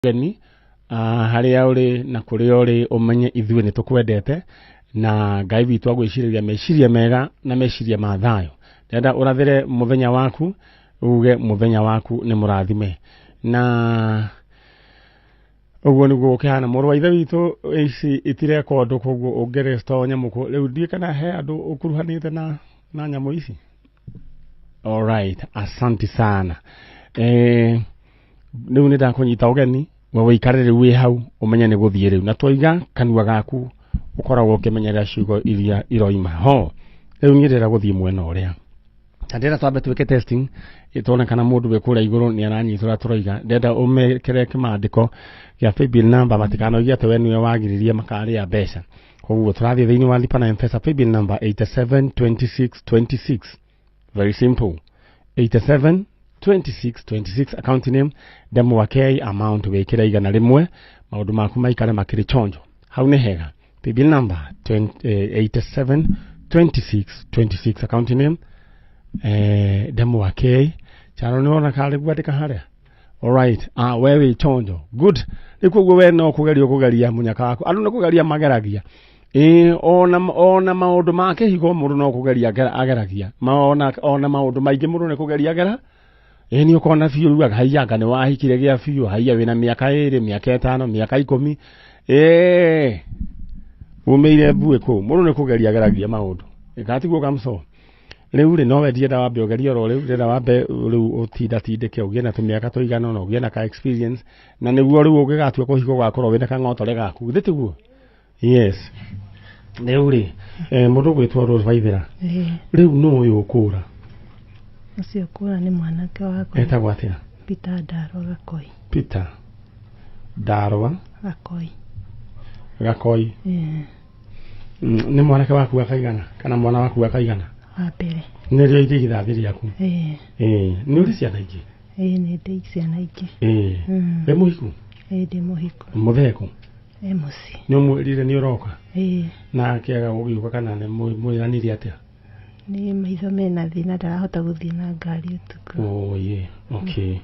Ũgeni harĩa ũrĩ na kũrĩa ũrĩ, ũmenye ithuĩ nĩ tũkwendete na Ngai witũ agwĩcirĩria meciria mega na meciria ma thayũ. Ndĩrenda ũrathĩre mũthenya waku, uge mũthenya waku nĩ mũrathime. Na ũguo nĩguo gũkĩhana. Mũrũ wa ithe witũ, ici itirekondwo, koguo ũngĩrestore nyamũ rĩu ndiũĩ kana he andũ ũkuruhanĩte na nyamũ ici. Alright, asante sana. Rĩu nĩ ndakũnyita ũgeni, we wĩikare rĩu wĩ hau ũmenye nĩ gũthiĩ rĩu, na twaiga kanua gaku ũkoragwo ũkĩmenyerera ciugo iria iroima ho. Rĩu niĩ ndĩrenda gũthiĩ mwena ũrĩa na ndĩrenda twambe twĩke testing, tuone kana mũndũ wĩ kũrĩa igũrũ nĩ aranyita ũrĩa tũroiga. Ndĩrenda ũmekĩre kĩmandĩko gĩa paybill number, matikanoige atĩ we nĩwe wagiririe makarĩa mbeca. Koguo tũrathiĩ thĩinĩ wa Lipa na M-Pesa, paybill number 872626, very simple, 87 26 26, account name Ndemwa K, amount wĩkĩre 100, maũndũ maku maikare makĩrĩ chonjo. Hau nĩ hega. Paybill number 20, 87 26 26, account name Ndemwa K. Charo, nĩ wona karĩ gwandĩka harĩa? Alright, ah, we wĩ chonjo, good. Rĩu koguo we no kũgeria ũkũgeria mũnyaka waku, andũ nĩ kũgeria mageragia. Ĩĩ, ona maũndũ ma kĩhigo mũndũ no kũgeria ageragia. Ona maũndũ maingĩ mũndũ nĩ kũgeria agera. Ĩĩ, nĩ ũkona biũ rĩu haiya anga nĩ wahikire gĩa biũ, haiya wĩna mĩaka 2, mĩaka 5, mĩaka 10. Ĩĩ, umĩire mbuĩ kũu, mũndũ nĩ kũgeria ageragia maũndũ. Ĩgatiguo kamco. Rĩu rĩ, no we ndienda wambe ũgerie oro rĩu, ndĩrenda wambe rĩu ũtindatindĩke ũgĩe na tũmĩaka tũigana ũna, ũgĩe na ka experience, na nĩguo rĩu ũngĩgatua kũhika ũgakorwo wĩna kang'otore gaku, githĩ tiguo? Yes. Rĩu rĩ, mũndũ ũgwĩtwo Rose Waithera, rĩu nũ ũyũ ũkũra? Ũcio kũra nĩ mwanake wakwa. Etagwo atĩa? Peter Ndarwa Gakoi. Peter Ndarwa Gakoi. Gakoi. Ĩĩ. Nĩ mwanake waku wa kaigana kana mwana waku wa kaigana? Wa mbere. Nĩrĩo irigithathi rĩaku? Ĩĩ. Ĩĩ, nĩ ũrĩ ciana ingĩ? Ĩĩ, nĩ ndĩ ciana ingĩ. Ĩĩ. Wĩ mũhiku? Ĩĩ, ndĩ mũhiku. Mũthee kũ? E mũciĩ. Nĩ ũmwĩrire nĩ ũroka? Ĩĩ. Na akĩaga gũgĩũka kana nĩ mwĩranire atĩa? Nĩ maitho mena thĩna, ndarahota gũthiĩ na ngari ũtukũ. Oh, yeah. Okay.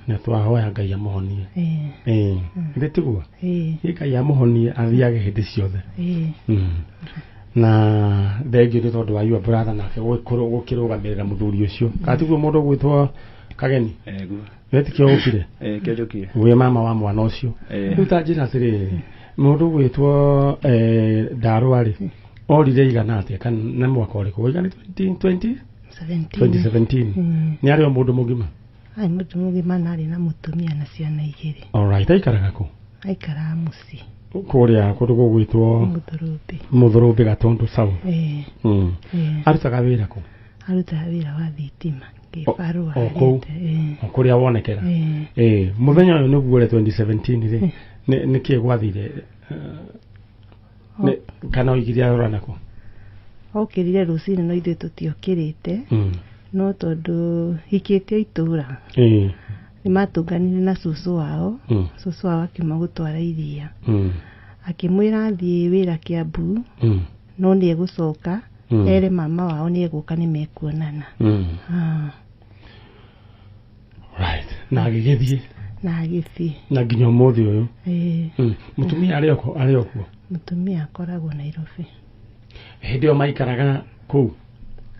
Na twahoya Ngai amũhonie. Ĩĩ. Ĩĩ. Githĩ tiguo? Ĩĩ. Ĩ, Ngai amũhonie athiage hĩndĩ ciothe. Ĩĩ. Na thengio nĩ tondũ wa your brother nake gũkĩrũgamĩrĩra mũthuri ũcio. Kana tiguo, mũndũ ũgwĩtwo Kageni? Eguo. Wetĩkio ũkire? Kĩo njũkire. Wĩ mama wa mwana ũcio. Rĩu ta njĩra atĩrĩrĩ, mũndũ ũgwĩtwo Ndarwa rĩ, orire igana atĩa kana nĩ mwaka ũrĩkũ? Waigana nĩ 20 17. 2017. Nĩ arĩ o mũndũ mũgima? Arĩ mũndũ mũgima na arĩ na mũtumia na ciana igĩrĩ. Alright, aikaraga kũ? Aikaraga mũciĩ. Kũrĩa kũndũ gũgwĩtwo Mũthũrũmbĩ. Mũthũrũmbĩ, Gatũndũ South. Ĩĩ. Ĩĩ. Arutaga wĩra kũ? Arutaga wĩra wa thitima kĩbarũa. O kũu? Ĩĩ. O kũrĩa wonekera? Ĩĩ. Ĩĩ, mũthenya ũyũ nĩguo ũrĩa 2017 rĩ, nĩ kĩĩ gwathire? Kana oigire arora nakũ? Okĩrire rũcinĩ no ithuĩ tũtiokĩrĩte, no tondũ hikĩte itũra, nĩ matũnganire na cũcũ wao. Cũcũ wao akiuma gũtwara iria, akĩmwĩra athiĩ wĩra Kĩambu, no nĩ egũcoka ere mama wao nĩ egũka, nĩ mekuonana. Ah. Right. Na agĩgĩthiĩ? Na agĩthiĩ. Na nginya ũmũthĩ ũyũ? Ĩĩ. Mũtumia arĩ o kuo? Mũtumia akoragwo Nairobi. Hĩndĩ ĩyo maikaraga kũu?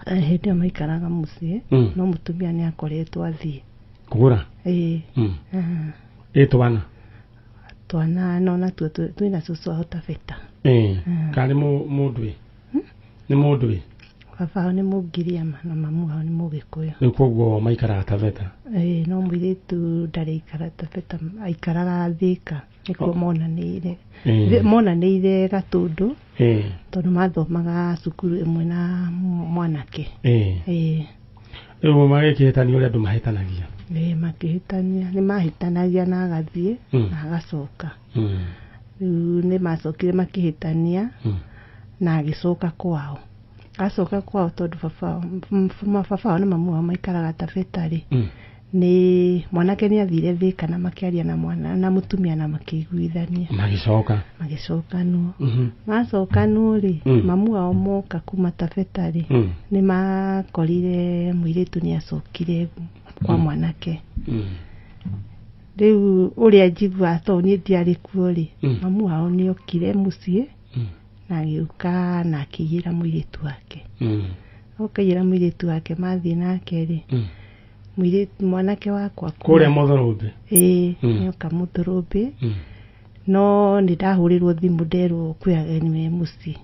Hĩndĩ ĩyo maikaraga mũciĩ, no mũtumia nĩ akoretwo athiĩ kũgũra. Ĩĩ. Ah. Ĩ twana? Twana no natuo twĩna cũcũ wao Tabeta. Ĩĩ. Kana nĩ mũndũ ĩ? Nĩ mũndũ ĩ? Baba wao nĩ Mũngiriama na mamu wao nĩ Mũgĩkũyũ. Rĩu koguo maikaraga Taveta? Ĩĩ, no mũirĩtu ndarĩ aikara Taveta, aikaraga Thĩka, nĩkuo monanĩire. Monanĩire Gatũndũ, tondũ mathomaga cukuru ĩmwe na mwanake. Ĩĩ. Rĩu magĩkĩhĩtania ũrĩa andũ mahĩtanagia? Ĩĩ, makĩhĩtania, nĩ mahĩtanagia na agathiĩ na agacoka. Rĩu nĩ macokire makĩhĩtania na agĩcoka kwao. Acoka kwao, tondũ baba wao na mamu wao maikaraga Taveta rĩ, nĩ mwanake nĩ athire Thĩka na makĩaria na mwana na mũtumia na makĩiguithania. Magĩcoka. Magĩcokanwo. Macokanwo rĩ, mamu wao moka kuma Taveta rĩ, nĩ makorire mũirĩtu nĩ acokire kwa mwanake. Rĩu ũrĩa njiguaga tondũ niĩ ndiarĩ kuo rĩ, mamu wao nĩokire mũciĩ na agĩũka na akĩiyĩra mũirĩtu wake. Okaiyĩra mũirĩtu wake mathiĩ nake rĩ, mũirĩtu mwanake wakwa kũrĩa Mũthũrũmbĩ. Ĩĩ, nĩoka Mũthũrũmbĩ. No nĩ ndahũrĩrwo thimũ nderwo kwĩ ageni me mũciĩ.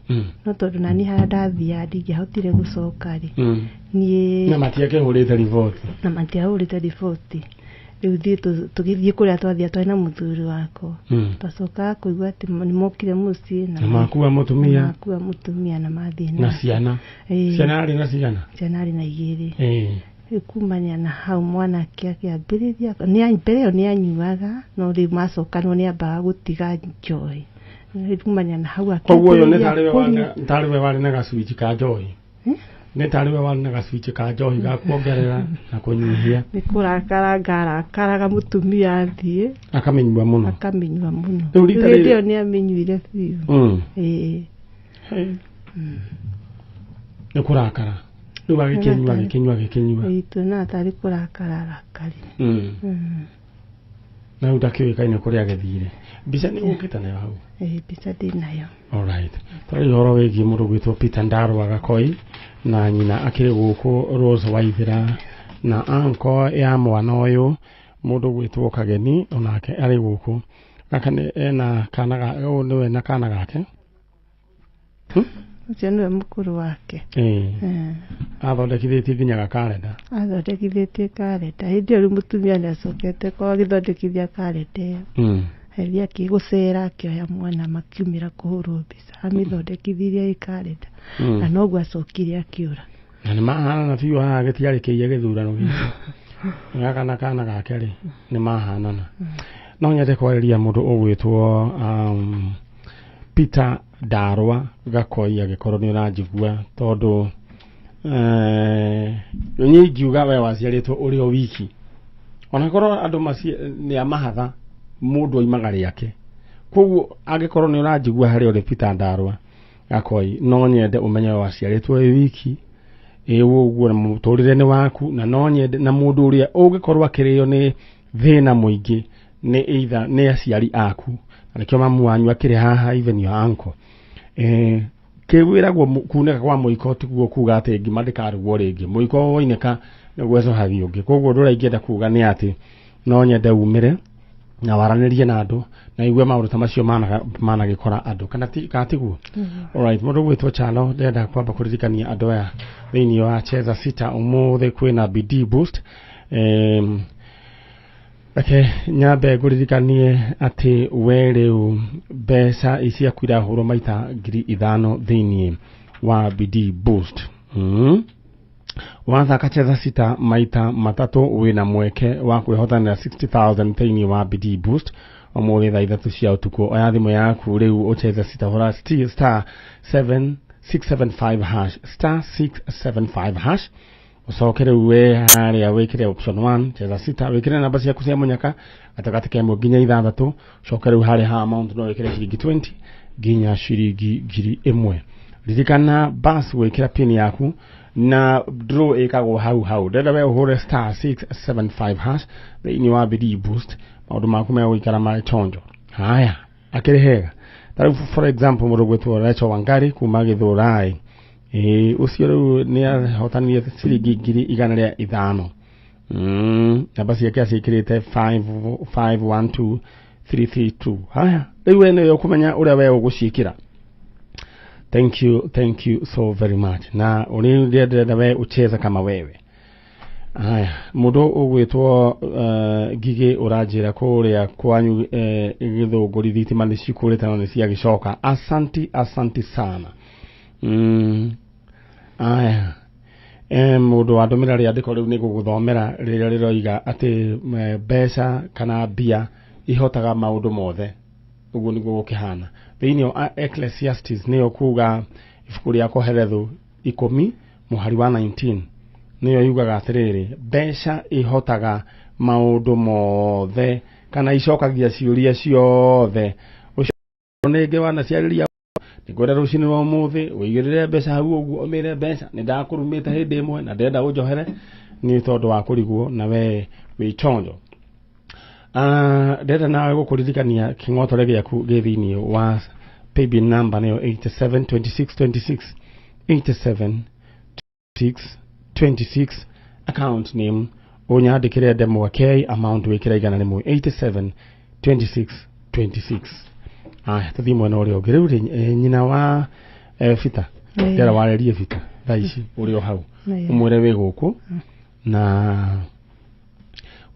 No tondũ nani harĩa ndathiaga ndingĩahotire gũcoka rĩ, niĩ na matiakĩhũrĩte riboti. Na matiahũrĩte riboti. Rĩu ithuĩ tũgĩthiĩ kũrĩa twathiĩ twarĩ na mũthuri wakwa. Twacokaga kũigua atĩ nĩmokire mũciĩ na makua mũtumia. Makua mũtumia na mathiĩ na ciana. Ciana arĩ na cigana? Ciana arĩ na 2. Rĩu kumania na hau mwanake akĩambĩrĩria, mbere ĩyo nĩanyuaga, no rĩu macokanwo nĩambaga gũtiga njohi. Rĩu kumania na hau koguo ũyũ nĩ tarĩ we warĩ na gacuici ka njohi. Nĩ tarĩ we warĩ na gacuici ka njohi ga kuongerera na kũnyihia. Nĩ kũrakara ngarakaraga mũtumia athiĩ. Akamĩnyua mũno. Akamĩnyua mũno. Rĩu hĩndĩ ĩyo nĩamĩnyuire biũ. Ĩĩ. Nĩ kũrakara. Rĩu agĩkĩnyua agĩkĩnyua agĩkĩnyua. Ĩĩ, tuonaga tarĩ kũrakara arakarire. Na rĩu ndakĩũĩkaine kũrĩa agĩthire. Mbica nĩ ũkĩte nayo hau? Ĩĩ, mbica ndĩnayo. Alright. Twarĩ ũhoro wĩgiĩ mũndũ gwĩtwo Peter Ndarwa Gakoi na nyina akĩrĩ gũkũ Rose Waithera na anko ya mwana ũyũ mũndũ gwĩtwo Kageni onake arĩ gũkũ. Gaka nĩ ena kana ga ũyũ nĩwe na kana gake. Ũcio nĩwe mũkũrũ wake. Athondekithĩtie nginya gakarenda. Athondekithĩtie karenda. Hĩndĩ ĩyo rĩu mũtumia nĩacokete kwao agĩthondekithia karenda ĩyo. Hĩndĩ akĩgũcera akĩoya mwana makiumĩra kũhũrwo mbica. Amĩthondekithirie ĩ karenda. Na noguo acokire akĩũra. Na nĩ mahanana biũ haha gĩtiarĩ kĩiya gĩthurano gĩkĩ. Gaka na kana gake rĩ nĩ mahanana. No nyende kwarĩria mũndũ ũgwĩtwo Peter Ndarwa Gakoi angĩkorwo nĩ ũranjigua tondũ niĩ ingiuga we waciarĩtwo ũrĩ o wiki. Onakorwo andũ nĩ a mahatha mũndũ oimaga rĩake. Koguo angĩkorwo nĩ ũranjigua harĩa ũrĩ Peter Ndarwa Gakoi no nyende ũmenye we waciarĩtwo wĩ wiki ĩ ũguo na mũtũrĩre nĩ waku na no nyende na mũndũ ũrĩa ũngĩkorwo akĩrĩo nĩ thĩna mũingĩ nĩ either nĩ aciari aku na nĩkĩo mamu wanyu akĩrĩ haha even your uncle. Kĩwĩragwo kunĩka kwa mũiko tiguo kuga atĩ ngima ndĩkarugwo rĩngĩ. Mũiko woinĩka nĩgwecũhagio ũngĩ. Koguo ũndũ ũrĩa ingĩenda kuga nĩ atĩ no nyende umĩre na waranĩrie na andũ na igue maũndũ ta macio managĩkora andũ kana tiguo. Alright, mũndũ gwĩtwo Chalo ndĩrenda kwamba kũririkania andũ aya thĩinĩ wa Cheza Sita ũmũthĩ kwĩna BD Boost. Reke nyambe ngũririkanie atĩ we rĩu mbeca ciaku irahũrwo maita 5,000 thĩinĩ wa BD Boost. Wathaka Cheza Sita maita 3 wĩna mweke wa kwĩhotanĩra 60,000 thĩinĩ wa BD Boost ũmũthĩ thaa 3 cia ũtukũ. Oya thimũ yaku rĩu ũcheze sita hũra star 7675 hash star 675 hash ucoke rĩu we harĩa wĩkĩre option 1 Cheza Sita wĩkĩre namba ciaku cia mũnyaka gatagatĩ ka 1 nginya 6 ucoke rĩu harĩa ha amount no wĩkĩre ciringi 20 nginya ciringi 1,000. Ririkana bas wĩkĩra pin yaku na draw ĩkagwo hau hau. Ndĩrenda we ũhũre star 675 hash thĩinĩ wa BD Boost maũndũ maku megũikara marĩ chonjo. Haya akĩrĩ hega. Ta rĩu for example mũndũ gwĩtwo Rachel Wangari kuma Gĩthũrai ũcio rĩu nĩ ahotanire ciringi 105,000. Namba ciake aciĩkĩrĩte 5 5 1 2 3 3 2. Haya rĩu we nĩwe ũkũmenya ũrĩa we ũgũciĩkĩra. Thank you, thank you so very much. Na ũrĩa ndĩrenda we ucheze kama wewe. Haya mũndũ ũgwĩtwo Ngigĩ ũranjĩra kũrĩa kwanyu Gĩthũngũri thitima nĩ cikũrĩte no nĩ ciagĩcoka. Asanti, asanti sana. Aya mũndũ wandũmĩra rĩandĩko rĩu nĩ ngũgũthomera rĩrĩa rĩroiga atĩ mbeca kana mbia ihotaga maũndũ mothe. Ũguo nĩguo gũkĩhana. Thĩinĩ wa Ecclesiastes nĩyo kuga ibuku rĩa Kohelethu 10 mũhari wa 19 nĩyo yugaga atĩrĩrĩ mbeca ihotaga maũndũ mothe kana icokagia ciũria ciothe. Ũcio nĩngĩ wanaciarĩria nĩngwenda rũcinĩ rwa ũmũthĩ ũigĩrĩre mbeca hau ũguo ũmĩre mbeca nĩ ndakũrumĩte hĩndĩ ĩmwe na ndĩrenda ũnjohere nĩ tondũ wa kũrigwo na we wĩ chonjo. Ndĩrenda nawe gũkũririkania kĩng'otore gĩaku gĩ thĩinĩ wa paybill number nĩyo 872626 872626, account name ũnyandĩkĩre ndemwa K, amount wĩkĩre 100, 872626. Aya, tũthiĩ mwena ũrĩa ũngĩ rĩu rĩ, nyina wa Bita, ndĩrenda warĩrie Bita thaa ici ũrĩ o hau, ũmwĩre wĩ gũkũ na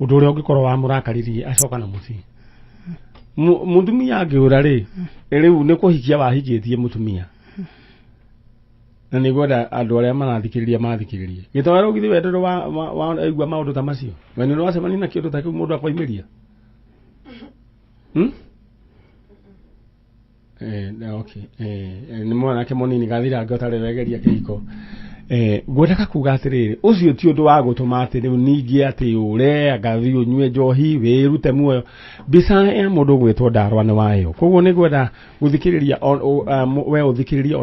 ũndũ ũrĩa ũngĩkorwo wamũrakaririe acoka na mũciĩ. Mũtumia angĩũra rĩ, rĩu nĩ kũhikia wahikĩtie mũtumia, na nĩ ngwenda andũ arĩa marathikĩrĩria mathikĩrĩrie. Gĩtoero githĩ we ndũrĩ waigua maũndũ ta macio? We nĩ ũracemania na kĩũndũ ta kĩu mũndũ akoimĩria? Okay. Nĩ mwanake mũnini gathirange ũtarĩ wegeria kĩhiko. Ngwendaga kuga atĩrĩrĩ, ũcio ti ũndũ wa gũtũma atĩ rĩu ningĩ atĩ ũre angathiĩ ũnyue njohi wĩrute muoyo. Mbica ya mũndũ ũgwĩtwo Ndarwa nĩ wayo. Koguo nĩ ngwenda gũthikĩrĩria we ũthikĩrĩrie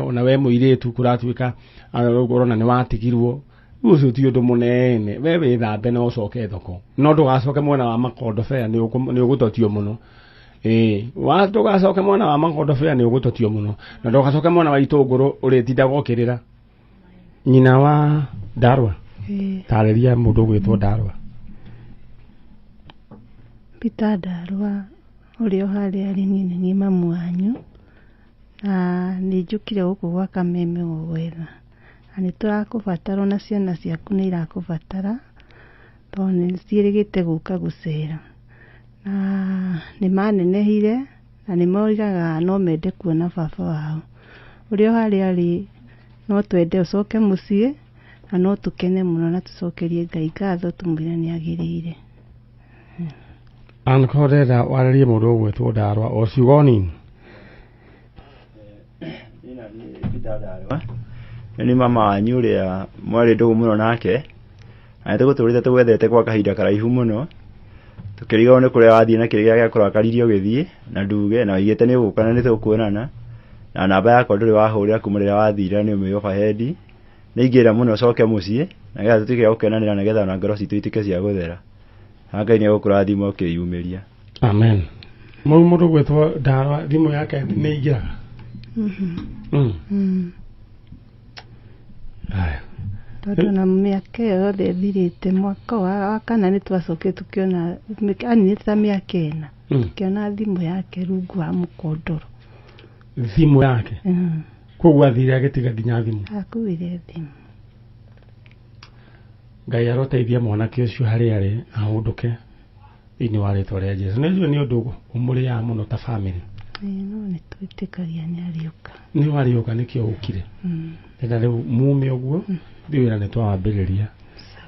ona we mũirĩtu kũratuĩka ũrona nĩ watigirwo. Ũcio ti ũndũ mũnene, we wĩthambe na ũcoke thoko, no ndũgacoke mwena wa makondobea, nĩ ũgũtotio mũno. Ndũgacoke mwena wa makondobea nĩ ũgũtotio mũno, na ndũgacoke mwena wa itũngũrũ ũrĩtindaga ũkĩrĩra. Nyina wa Ndarwa, tarĩria mũndũ ũgwĩtwo Ndarwa. Peter Ndarwa ũrĩa harĩa arĩ niĩ nĩ niĩ mamu wanyu, na nĩ njũkire gũkũ gwa Kameme gũgwetha, na nĩ tũrakũbatara ona ciana ciaku nĩ irakũbatara tondũ nĩ ciĩrĩgĩte gũka gũcera, na nĩ manenehire na nĩ moigaga no mende kuona baba wao. Ũrĩa harĩa arĩ no twende ũcoke mũciĩ na no tũkene mũno na tũcokerie Ngai ngatho tũmwĩre nĩ agĩrĩire. Angĩkorwo ndĩrenda warĩrie mũndũ ũgwĩtwo Ndarwa o ciugo nini. Nĩ mama wanyu ũrĩa mwarĩ ndũgũ mũno nake, na nĩtũgũtũrĩte tũgwethete kwa kahinda karaihu mũno, tũkĩrigwo nĩ kũrĩa wathiĩ na kĩrĩa gĩakũrakaririe ũgĩthiĩ na nduge na waigĩte nĩ ũgũka na nĩtũkuonana, na namba yakwa ndũrĩ wahũrĩra kuma rĩrĩa wathire nĩ ũmĩ overhead. Nĩ ingĩenda mũno ũcoke mũciĩ nĩgetha tũtuĩke a gũkenanĩra nĩgetha ona ngoro citũ ituĩke cia gũthera. Na Ngai nĩ egũkũrathima ũkĩyumĩria. Amen. Mũndũ ũgwĩtwo Ndarwa thimũ yake nĩ ĩingĩraga? Tondũ na mĩaka ĩyo yothe ĩthirĩte, mwaka wa kana nĩ twacokire tũkĩona, aninĩte ta mĩaka ĩna, tũkĩona thimũ yake rungu wa mũkondoro. Thimũ yake? Koguo athire agĩtiga nginya thimũ? Akuire thimũ. Ngai aroteithia mwanake ũcio harĩa arĩ ahũndũke thĩinĩ wa rĩtwa rĩa Jesu. Nĩ njũĩ nĩ ũndũ ũmũrĩaga mũno ta family. No nĩ twĩtĩkagia nĩ arĩũka. Nĩ warĩũka nĩkĩo ũkire. Ndĩrenda rĩu mume ũguo, ithuĩ wĩra nĩ twawambĩrĩria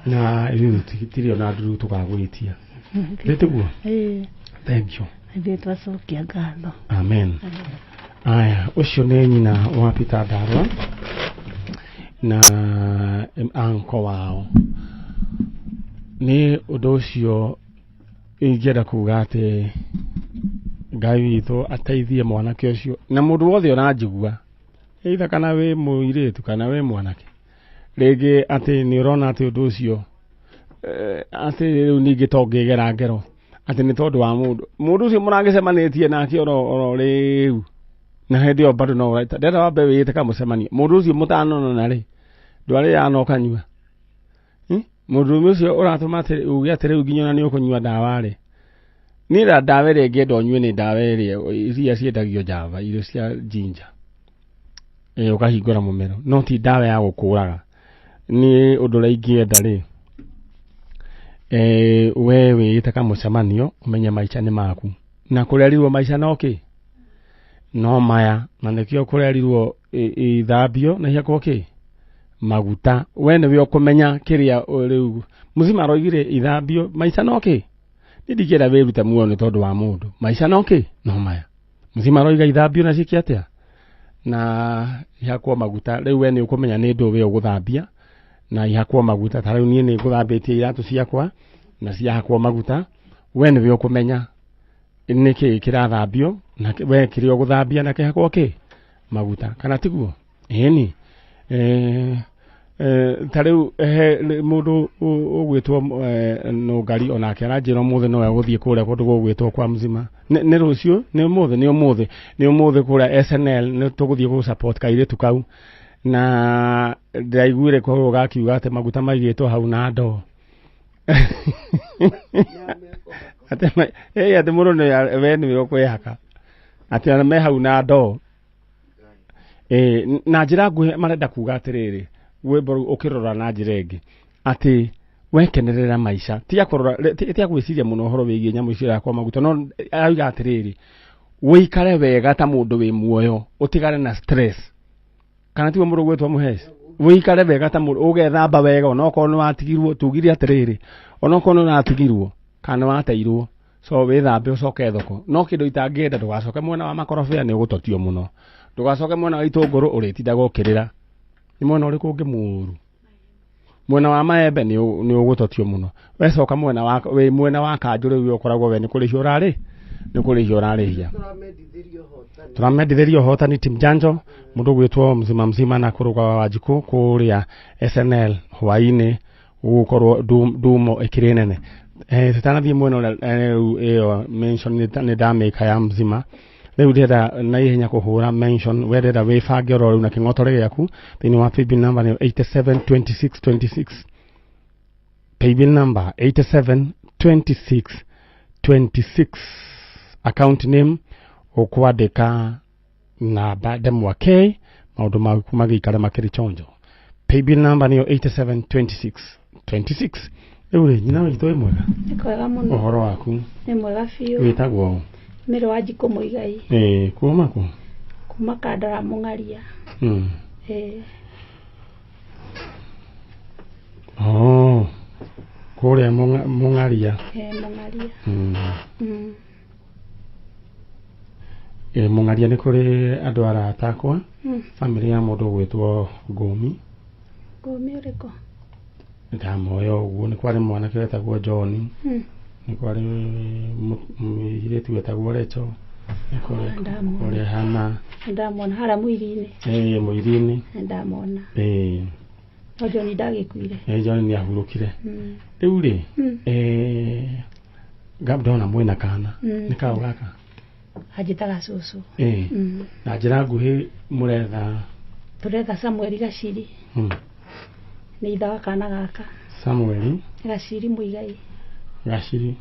na ithuĩ tũtirĩ ona nduru tũkagwĩtia. Nĩ tiguo? Thank you. Ithuĩ twacokia ngatho. Amen. Aya, ũcio nĩ nyina wa Peter Ndarwa na anko wao. Nĩ ũndũ ũcio ingĩenda kuga atĩ Ngai witũ ateithie mwanake ũcio na mũndũ wothe ũranjigua, either kana wĩ mũirĩtu kana wĩ mwanake, rĩngĩ atĩ nĩ ũrona atĩ ũndũ ũcio atĩ rĩu ningĩ to ngĩgera ngero atĩ nĩ tondũ wa mũndũ ũcio mũragĩcemanĩtie nake oro rĩu, na hĩndĩ ĩyo bado no ũraita ndĩrenda wambe wĩĩte kamũcemanio mũndũ ũcio mũtanonana rĩ, ndwarĩaga na ũkanyua. Mũndũ ũcio ũratũma atĩ uge atĩ rĩu nginya ona nĩ ũkũnyua ndawa rĩ, niĩ na ndawa ĩrĩa ingĩenda ũnyue nĩ ndawa ĩrĩa iria ciendagio Java, irio cia ginger, ũkahingũra mũmero, no ti ndawa ya gũkũraga. Niĩ ũndũ ũrĩa ingĩenda rĩ, we wĩĩte kamũcemanio ũmenye maica nĩ maku, na kũrerirwo maica no kĩ no maya, na nĩkĩo kũrerirwo ithambio na ihakwo kĩ maguta. We nĩwe ũkũmenya kĩrĩa rĩu mũcima aroigire ithambio maica no kĩ. Niĩ ndingĩenda wĩrute muoyo nĩ tondũ wa mũndũ, maica no kĩ no maya. Mũcima aroiga ithambio na ciĩke atĩa na ihakwo maguta. Rĩu we nĩ ũkũmenya nĩ ndũ we ũgũthambia na ihakwo maguta. Ta rĩu niĩ nĩ ngũthambĩtie iratũ ciakwa na ciahakwo maguta, we nĩwe ũkũmenya nĩkĩ kĩrathambio na we kĩrĩa ũgũthambia na kĩhakwo kĩ maguta, kana tiguo? Ĩni. Ta rĩu he mũndũ ũgwĩtwo Nũngari onake aranjĩra ũmũthĩ no egũthiĩ kũrĩa kũndũ gũgwĩtwo kwa mzima. Nĩ rũciũ, nĩ ũmũthĩ, nĩ ũmũthĩ, nĩ ũmũthĩ kũrĩa SNL nĩ tũgũthiĩ gũ support kairĩtu kau. Na ndĩraiguire kũrĩa gakiuga atĩ maguta maigĩtwo hau na ndoo. Atĩ atĩ mũndũ nĩ we nĩwe ũkwĩhaka. Atĩ ona me hau na ndoo. Na njĩra nguhĩ marenda kuga atĩrĩrĩ, rwĩmbo rũu ũkĩrora na njĩra ĩngĩ atĩ wekenerera maica tiga kũrora tiga gwĩciria mũno ũhoro wĩgiĩ nyamũ icio irakwa maguta, no arauga atĩrĩrĩ, wĩikare wega ta mũndũ wĩ muoyo, ũtigane na stress. Kana tiwe mũndũ ũgwĩtwo Mũheci? Wĩikare wega ta mũndũ, ũgethamba wega onokorwo nĩ watigirwo, tugire atĩrĩrĩ, onokorwo nĩ ũratigirwo kana nĩ wateirwo, so wĩthambe ũcoke thoko. No kĩndũ itangĩenda, ndũgacoke mwena wa makorobia, nĩ ũgũtotio mũno. Ndũgacoke mwena wa itũngũrũ, ũrĩtindaga ũkĩrĩra. Nĩ mwena ũrĩkũ ũngĩ mũũru? Mwena wa maembe nĩ ũgũtotio mũno. Wecoka mwena wa wĩ mwena wa kanjũ rĩu ũkoragwo we nĩ kũrĩhio ũrarĩ, nĩ kũrĩhio ũrarĩhia. Tũramendithĩria ũhotani Team Janjo, mũndũ ũgwĩtwo mzima mzima na kũrũga wa Wanjikũ kũrĩa SNL hwaĩ-inĩ gũgũkorwo ndumo ĩkĩrĩ nene. Tũtanathiĩ mwena ũrĩa rĩu ĩyo mention nĩ ndamĩka ya mzima. Rĩu ndĩrenda na ihenya kũhũra mention, we ndĩrenda wĩbange oro rĩu na kĩng'otore gĩaku thĩinĩ wa paybill number nĩyo 872626. Paybill number 872626. Account name ũkwandĩka namba ndemwa K, maũndũ maku magĩikare makĩrĩ chonjo. Paybill number nĩyo 872626. Rĩu rĩ, nyina witũ wĩ mwega? Nĩ kwega mũno. Ũhoro waku? Nĩ mwega biũ. Wĩtagwo ũ? Mĩrĩ wa Njikũ Mũigai. Kuma kũ? Kuma Kandara Mũng'aria. Oh, kũrĩa Mũng'aria. Mũng'aria. Mũng'aria nĩ kũrĩ andũ arata akwa, family ya mũndũ ũgwĩtwo Ngũmi. Ngũmi ũrĩkũ? Ndamoya ũguo, nĩ kwarĩ mwanake wetagwo John, nĩ kwarĩ mũirĩtu wetagwo Rachel, nĩ kũrĩ Hana. Ndamona harĩa Mũiri-inĩ. Mũiri-inĩ. Ndamona. No John ndagĩkuire. John nĩ ahurũkire. Rĩu rĩ, ndona mwĩna kana, nĩ kaũ gaka? Anjĩtaga cũcũ. Na njĩra nguhĩ mũretha? Tũretha Samuel Gaciri. Nĩ ithe wa kana gaka. Samuel Gaciri Mũigai. Gaciri.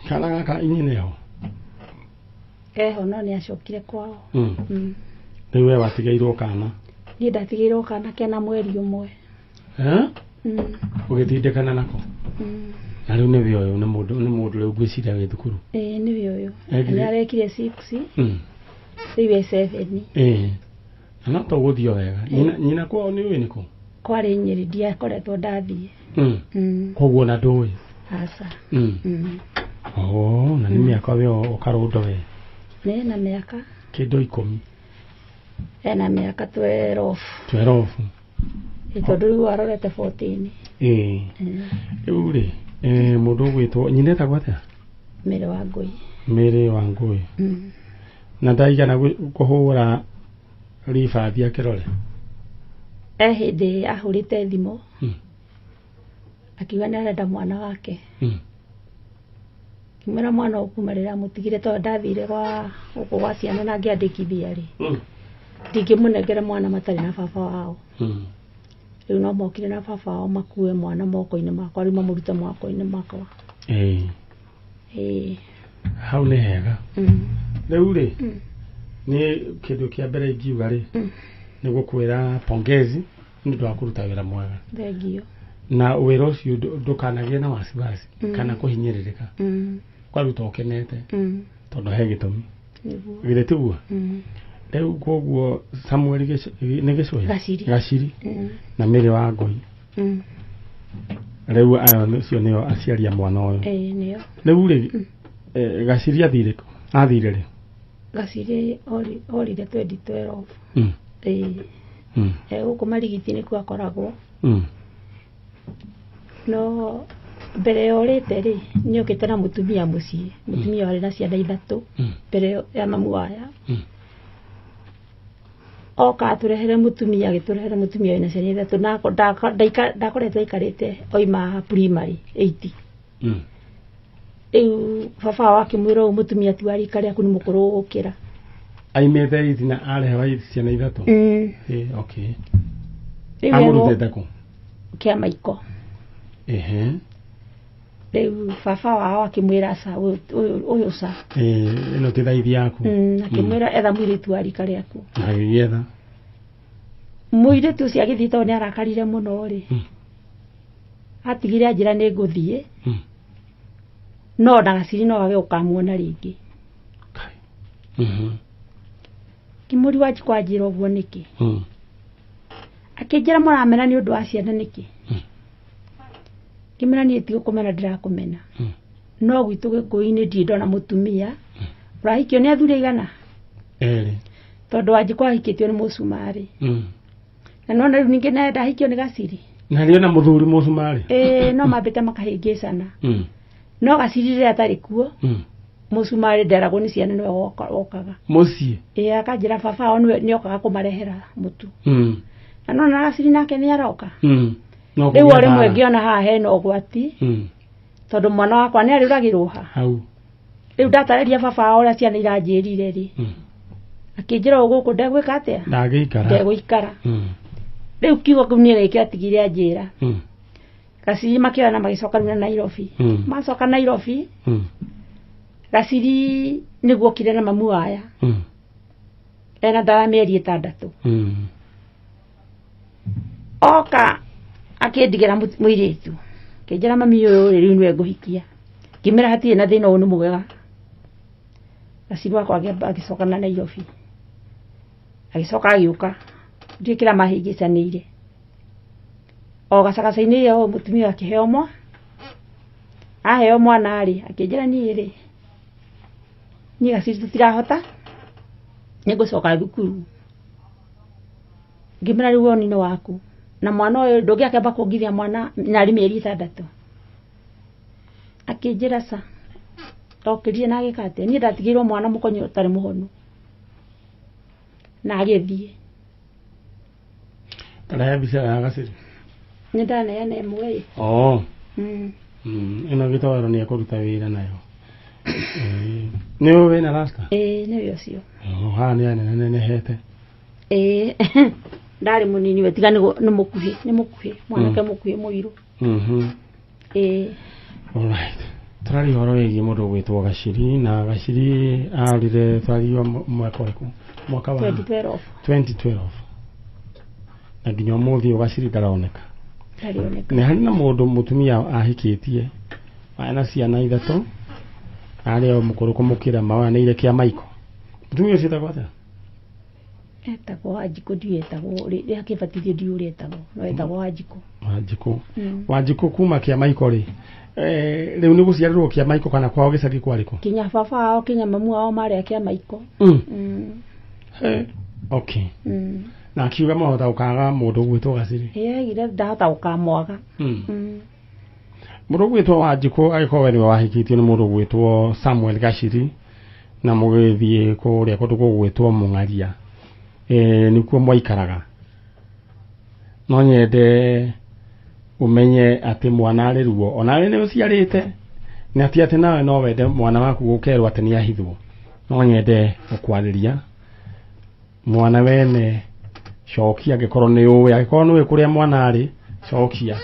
Kana gaka inyuĩ nĩho? Eho, no nĩ acokire kwao. Rĩu we watigĩirwo kana? Niĩ ndatigĩirwo kana kena mweri ũmwe. Ũgĩtindĩkana nako? Na rĩu nĩwe ũyũ, nĩ mũndũ rĩu ngwĩciria wĩ thukuru. Nĩwe ũyũ. Nĩ arekire 6. Rĩu e 7. Na no tũgũthiĩ o wega. Nyina kwao nĩ ũĩ nĩkũ? Kwarĩ Nyĩrĩ, ndiakoretwo ndathiĩ. Koguo na ndũĩ? Aca. Oh, na nĩ mĩaka we ũkarũndo we? Nĩ na mĩaka. Kĩndũ 10. Ena mĩaka 12. 12. Tondũ rĩu arorete 14. Rĩu rĩ, mũndũ ũgwĩtwo nyina etagwo atĩa? Mĩrĩ wa Ngũi. Mĩrĩ wa Ngũi. Na ndaigana kũhũra ribathi akĩrore? Hĩndĩ ahũrĩte thimũ. Akiuga nĩ arenda mwana wake. Ngĩmwĩra mwana ũkuma rĩrĩa amũtigire tondũ ndathire gwa gũkũ gwa ciana na ngĩandĩkithia rĩ. Ndingĩmũnengere mwana matarĩ na baba wao. Rĩu no mokire na baba wao makue mwana moko-inĩ makwa, rĩu mamũrute moko-inĩ makwa. Hau nĩ hega. Rĩu rĩ, nĩ kĩndũ kĩa mbere ingiuga rĩ, nĩ gũkwĩra pongezi nĩ ũndũ wa kũruta wĩra mwega. Thengio. Na wĩra ũcio ndũkanagĩe na wasiwasi kana kũhinyĩrĩrĩka. Ũkaruta ũkenete tondũ he gĩtũmi. Githĩ tiguo? Rĩu koguo Samuel nĩ Gĩcũhĩ? Gaciri. Gaciri. Na Mĩrĩ wa Ngũi. Rĩu aya ũcio nĩo aciari a mwana ũyũ. Nĩo. Rĩu rĩ, Gaciri athire kũ? Athire rĩ? Gaciri orire 2012. Gũkũ Marigiti nĩkuo akoragwo. No mbere yorĩte rĩ, nĩokĩte na mũtumia mũciĩ, mũtumia warĩ na ciana 3 mbere ya mamu waya. Oka atũrehere mũtumia, agĩtũrehere mũtumia wĩna ciana ithatũ, na ndakoretwo aikarĩte oima primary 8. Rĩu baba wao akĩmwĩra ũyũ mũtumia ti wa rika rĩaku, nĩ mũkũrũ gũgũkĩra. Aimĩte 8 na arehewa ciana ithatũ. Okay. Amũrutĩte kũ? Kĩamaiko. Rĩu baba wao akĩmwĩra aca, ũyũ ca. Ĩno ti thaithi yaku. Akĩmwĩra etha mũirĩtu wa rika rĩaku. Agĩgĩetha. Mũirĩtu ũcio agĩthiĩ tondũ nĩ arakarire mũno rĩ. Atigire anjĩra nĩ ngũthiĩ. No na Gaciri no age gũkamuona rĩngĩ. Kĩmũri wa Njikũ anjĩra ũguo nĩkĩ? Akĩnjĩra mũramena nĩ ũndũ wa ciana nĩkĩ? Ngĩmwĩra niĩ ti gũkũmena ndĩrakũmena. No gwitũ Gĩkũyũ-inĩ ndirĩ ndona mũtumia ũrahikio nĩ athuri aigana? Erĩ. Tondũ Wanjikũ ahikĩtio nĩ mũcumarĩ. Na nona rĩu ningĩ naye ndahikio nĩ Gaciri. Na rĩo na mũthuri mũcumarĩ? Ĩĩ, no mambĩte makahĩngĩcana. No Gaciri rĩrĩa atarĩ kuo, mũcumarĩ nderagwo nĩ ciana nĩwe wokaga. Mũciĩ? Ĩĩ, akanjĩra baba wao nĩwe okaga kũmarehera mũtu. Na nona Gaciri nake nĩ aroka. Rĩu o rĩmwe ngĩona haha hena ũgwati, tondũ mwana wakwa nĩ arĩũragĩrwo ha. Hau. Rĩu ndatarĩria baba wao ũrĩa ciana iranjĩrire rĩ, akĩnjĩra ũũ gũkũ ndegwĩka atĩa? Ndangĩikara. Ndegũikara. Rĩu kiugo kĩu niĩ gĩkĩatigire anjĩra. Gaciri makĩoya na magĩcoka rĩu na Nairobi. Macoka Nairobi, Gaciri nĩguo okire na mamu aya. Ena nda ya mĩeri 6. Oka akĩndigĩra mũirĩtu. Akĩnjĩra mami ũyũ rĩ, rĩu nĩwe ngũhikia. Ngĩmwĩra hatirĩ na thĩna, ũyũ nĩ mwega. Gaciri wakwa agĩcoka na Nairobi. Agĩcoka agĩũka. Ndiũĩ kĩrĩa mahĩngĩcanĩire. O gacagaca-inĩ ĩyo mũtumia akĩheo mwana. Aheo mwana rĩ, akĩnjĩra niĩ rĩ, niĩ Gaciri tũtirahota, nĩngũcoka thukuru. Ngĩmwĩra rĩu woni nĩ waku. Na mwana ũyũ ndũngĩakĩamba kuongithia mwana narĩ mĩeri 6. Akĩnjĩra ca. Okĩrire na agĩka atĩa? Niĩ ndatigĩirwo mwana mũkonyo ũtarĩ mũhonu. Na agĩthiĩ. Tarehe mbica ya Gaciri. Nĩ ndaneana ĩmwe ĩ. Ĩno gĩtowero nĩ ekũruta wĩra nayo. Nĩ ũũ wĩna rasta? Ĩĩ, nĩwe ũcio. Haha nĩ anenenehete. Ĩĩ. Ndarĩ mũnini we, tiga nĩ mũkuhĩ, nĩ mũkuhĩ, mwanake mũkuhĩ mũirũ. Ĩĩ. Alright. Tũraria ũhoro wĩgiĩ mũndũ ũgwĩtwo Gaciri, na Gaciri arire twario mwaka ũrĩkũ? Mwaka wa 2012. 2012. Na nginya ũmũthĩ ũyũ Gaciri ndaroneka. Ndarĩoneka. Nĩ harĩ na mũndũ mũtumia ahikĩtie, ena ciana ithatũ, arĩ o mũkũrũ kũmũkĩra, maoyanĩire kĩamaiko. Mũtumia ũcio etagwo atĩa? Etagwo Wanjikũ, ndiũĩ etagwo, rĩrĩa akĩbatithio ndiũĩ ũrĩa etagwo, no etagwo Wanjikũ. Wanjikũ. Wanjikũ kuma kĩamaiko rĩ, rĩu nĩ gũciarĩrwo kĩamaiko kana kwao gĩcagi kwarĩ kũ? Kinya baba wao, kinya mamu wao marĩ a kĩamaiko. Okay. Na akiuga mahota gũkaga mũndũ ũgwĩtwo Gaciri. Ĩĩ, aigire ndahota gũkamwaga. Mũndũ ũgwĩtwo Wanjikũ agĩkorwo we nĩwe wahikĩtio nĩ mũndũ ũgwĩtwo Samuel Gaciri, na mũgĩthiĩ kũrĩa kũndũ gũgwĩtwo Mũng'aria. Nĩkuo mwaikaraga. No nyende ũmenye atĩ mwana arĩ ruo, ona arĩ nĩ ũciarĩte, na ti atĩ nawe no wende mwana waku gũkerwo atĩ nĩ ahithwo. No nyende gũkwarĩria mwana wene, cokia angĩkorwo nĩ ũĩ, angĩkorwo nĩ ũĩ kũrĩa mwana arĩ, cokia.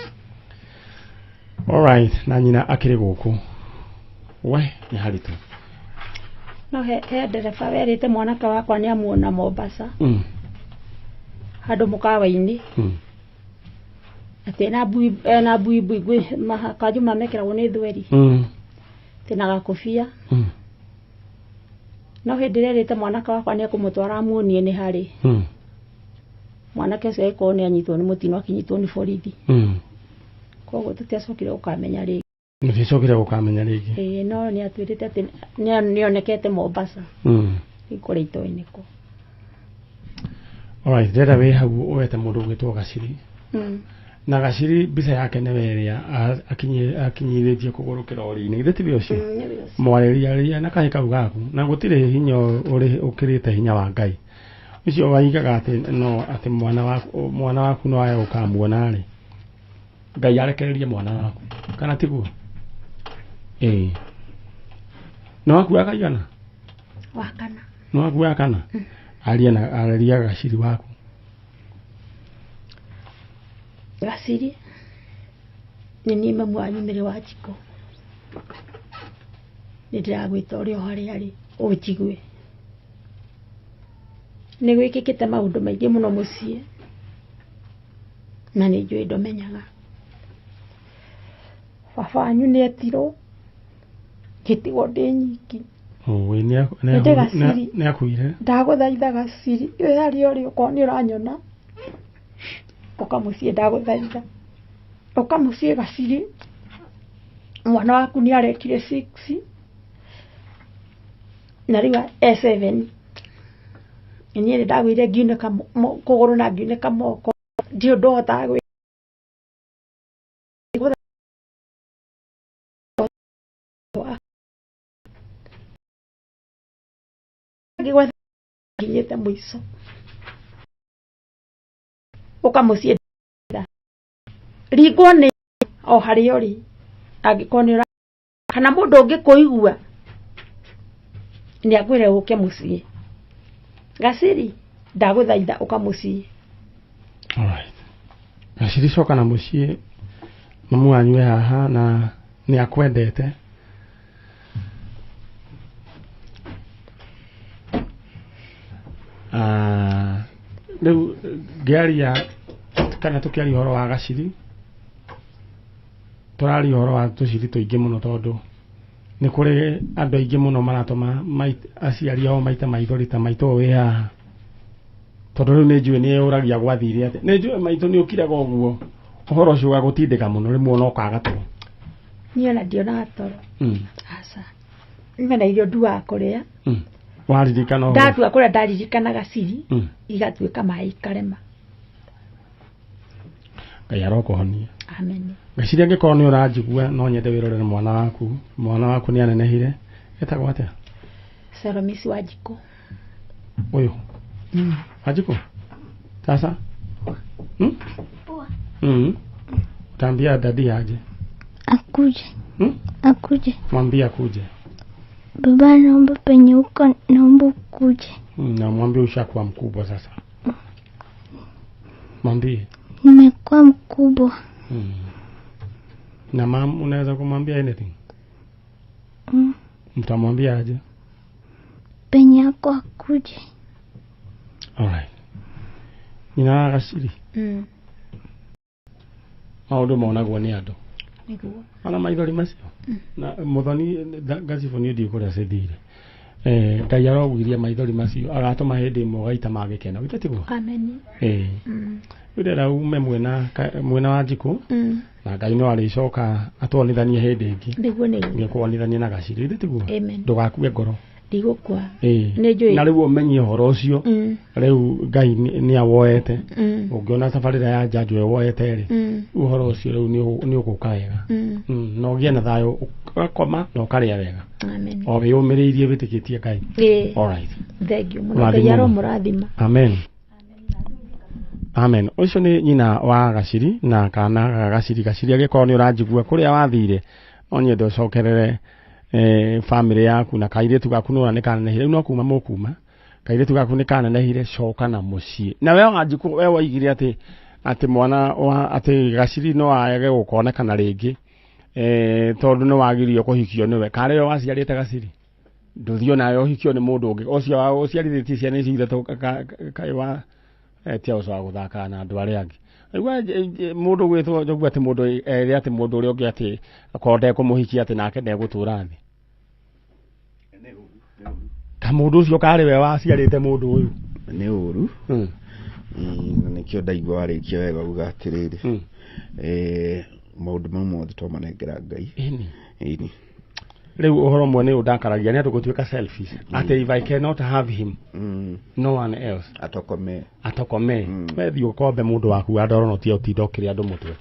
Alright, na nyina akĩrĩ gũkũ. We, nĩ haritũ. No he ndereba werĩte mwanake wakwa nĩ amuona Mombasa. Handũ mũkawa-inĩ. Atĩ ena mbuibui gwĩ makanjũ mamekĩragwo nĩ thweri. Atĩ na gakobia. No hĩndĩ ĩrĩa erĩte mwanake wakwa nĩ ekũmũtwara amuonie nĩ harĩ. Mwanake ũcio agĩkorwo nĩ anyitwo nĩ mũtino, akĩnyitwo nĩ borithi. Koguo tũtiacokire gũkamenya rĩngĩ. Mũtiacokire gũkamenya rĩngĩ. Ĩĩ, no nĩ atwĩrĩte atĩ nĩonekete Mombasa. Rĩu kũrĩa itoĩ nĩkũ. Alright, ndĩrenda wĩ hau ũwete mũndũ ũgwĩtwo Gaciri. Na Gaciri mbica yake nĩwe ĩrĩa akinyithĩtie kũgũrũ kĩrori-inĩ. Githĩ tiwe ũcio? Nĩwe ũcio. Mwarĩria na kahĩ kau gaku, na gũtirĩ hinya ũkĩrĩte hinya wa Ngai. Ũcio waigaga atĩ no atĩ mwana waku no aye ũkamuona rĩ. Ngai arekererie mwana waku. Kana tiguo? Ĩĩ. No waku akaigana? Wa kana. No waku wa kana? Aria na aria Gaciri waku. Gaciri nĩ niĩ mamu wanyu Mary Wanjikũ. Nĩ ndĩragwĩta ũrĩ o harĩa arĩ ũnjigue. Nĩ gwĩkĩkĩte maũndũ maingĩ mũno mũciĩ na nĩ njũĩ ndomenyaga. Baba wanyu nĩ etirwo ngĩtigwo ndĩ nyiki. Nĩ akuire. Ndagũthaitha Gaciri wĩ harĩa ũrĩ okorwo nĩ ũranyona ũka mũciĩ ndagũthaitha. Ũka mũciĩ Gaciri mwana waku nĩ arekire 6 na rĩu e 7. Niĩ nĩ ndagũire ngiunĩka kũgũrũ na ngiunĩka moko ndirĩ ũndũ hotaga gwĩka. Nginyĩte mũico. Ũka mũciĩ ringwo nĩ o harĩa ũrĩ angĩkorwo nĩ kana mũndũ ũngĩ kũigua nĩ akwĩre ũke mũciĩ. Gaciri ndagũthaitha ũka mũciĩ. Alright. Gaciri coka na mũciĩ mamu wanyu e haha na nĩ akwendete. Rĩu ngĩaria kana tũkĩaria ũhoro wa Gaciri tũraria ũhoro wa tũciri tũingĩ mũno tondũ nĩ kũrĩ andũ aingĩ mũno maratũma aciari ao maite maithori ta maitũ wĩ haha tondũ rĩu nĩ njũĩ nĩ ũragia gwathire atĩ nĩ njũĩ maitũ nĩ ũkiraga ũguo ũhoro ũcio ũgagũtindĩka mũno rĩmwe ona ũkaga toro. Niĩ ona ndionaga toro. Aca. Mena irio nduaga kũrĩa. Waririkana ũhoro? Ndatua kũrĩa ndaririkana Gaciri igatuĩka maĩ ikarema. Ngai arokũhonia. Amen. Gaciri angĩkorwo nĩ ũranjigua no nyende wĩrorere mwana waku. Mwana waku nĩ anenehire. Etagwo atĩa? Saromisi Wanjikũ. Ũyũ? Wanjikũ? Sasa? Poa. Utaambia dadi aje? Akuje. Akuje. Mwambie akuje. Baba naomba penye uko naomba ukuje. Na mwambie ushakuwa mkubwa sasa. Mwambie. Nimekuwa mkubwa. Na mam unaweza kumwambia anything? Mtamwambia aje? Penye yako akuje. Alright. Nyina Gaciri. Maũndũ monagwo nĩ andũ. Nĩguo. Ona maithori macio. Na mũthoni Gacibũ niĩ ndiũĩ kũrĩa cithire. Ngai arogwiria maithori macio agatũma hĩndĩ ĩmwe ũgaita magĩkeno. Githĩ tiguo? Amen. Rĩu ndĩrenda ume mwena wa Njikũ na Ngai no arĩcoka atwonithanie hĩndĩ ĩngĩ. Nĩguo nĩguo. Nĩekuonithania na Gaciri. Githĩ tiguo? Amen. Ndũgakue ngoro. Ndigũkua. Nĩ njũĩ. Na rĩu ũmenye ũhoro ũcio. Rĩu Ngai nĩ awoete. Ũngĩona thabarĩra ya njanjo ĩwoete rĩ. Ũhoro ũcio rĩu nĩ ũgũka wega. Na ũgĩe na thayũ ũgakoma na ũkarĩa wega. Amen. O wĩyũmĩrĩirie wĩtĩkĩtie Ngai. All right. Thank you mũno. Ngai aromũrathima. Amen. Amen. Ũcio nĩ nyina wa Gaciri na kana ga Gaciri. Gaciri angĩkorwo nĩ ũranjigua kũrĩa wathire no nyende ũcokerere family yaku na kairĩtu gaku nĩwona nĩ kanenehire. Rĩu no kuma mũkuma. Kairĩtu gaku nĩ kanenehire coka na mũciĩ. Na we Wanjikũ we waigire atĩ mwana wa atĩ Gaciri no age gũkonekana rĩngĩ tondũ nĩ wagirio kũhikio nĩwe. Karĩ we waciarĩte Gaciri? Ndũthiĩ nawe ũhikio nĩ mũndũ ũngĩ. Ũcio ũciarithĩtie ciana ici ithatũ kaĩ wa tia ũcio wa gũthaka na andũ arĩa angĩ. Aigua mũndũ gwĩtwo njogu atĩ mũndũ ere atĩ mũndũ ũrĩa ũngĩ atĩ akorwo ndekũmũhikia atĩ nake ndegũtũra thĩ. Ka mũndũ ũcio karĩ we waciarĩte mũndũ ũyũ. Nĩ ũru. Na nĩkĩo ndaigua warĩkia wega uga atĩrĩrĩ. Maũndũ mau mothe twamanengera Ngai. Ĩni. Rĩu ũhoro ũmwe nĩ ũndakaragia nĩ andũ gũtuĩka selfish. Atĩ if I cannot have him, no one else. Atokome. Atokome. We thiĩ ũkombe mũndũ waku wa ndoro no tia ũtinda ũkĩrĩa andũ mũtwe.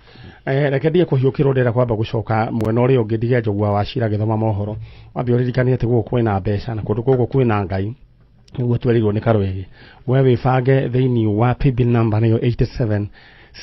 Reke ndige kũhiũkĩrwo ndĩrenda kwamba gũcoka mwena ũrĩa ũngĩ ndige Njogua wa Cira gĩthoma mohoro. Wambe ũririkane atĩ gũkũ kwĩna mbeca na kũndũ gũkũ kwĩna Ngai. Nĩguo twerirwo nĩ Karwĩgĩ, we wĩbange thĩinĩ wa paybill number nĩyo 87.